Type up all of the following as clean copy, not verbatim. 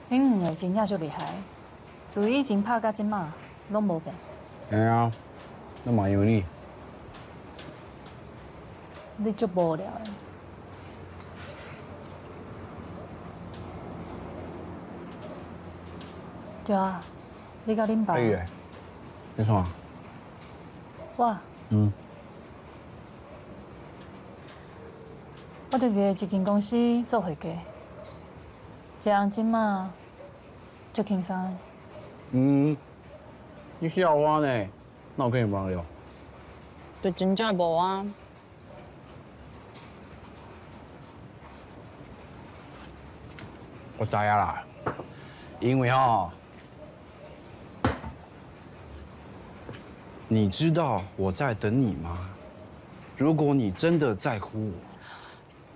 恁兩个真正足厲害，自以前拍到這馬，攏無變。嘿啊，那嘛因為你。你足無聊的。對啊，你佮恁爸。阿玉，你創？我。嗯。我就佇一間公司做會計，一個人這馬足輕鬆的。嗯，你笑話呢？那我跟你無聊。就真正無啊。我知影啦，因為吼，你知道我在等你嗎？如果你真的在乎我。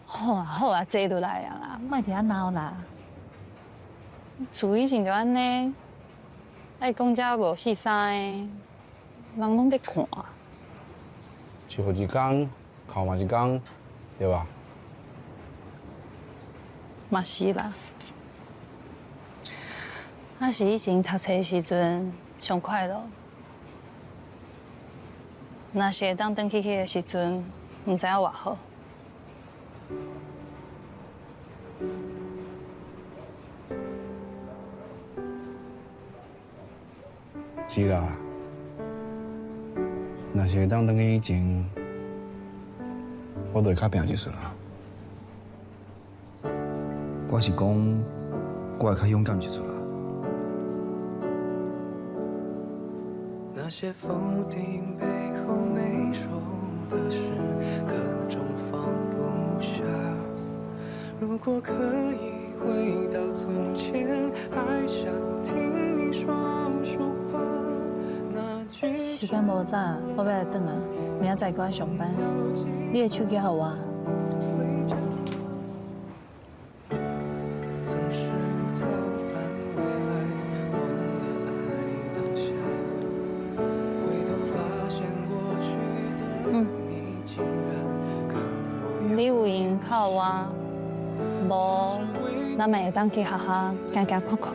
好啊好啊，坐落來啊啦，莫佇遐鬧啦。厝以前就按呢，愛講這五四三的，人攏咧看。笑一工，哭嘛一工，對吧？嘛是啦，啊是以前讀冊的時陣上快樂。若是會當轉去彼个時陣，毋知影偌好。是啦，若是會當轉去以前，我就會較拼一絲啦。我是講，我會較勇敢一絲啦。那些否定背後沒說的事，各種放不下。如果可以回到從前，還想聽你說說話。那句時間無早，我欲來轉啊，明仔載閣愛上班。你的手機予我。總是早煩未來，忘了愛當下。回頭發現過去的你，竟然跟我你有閒敲我，無，咱嘛會當去學校行行看看。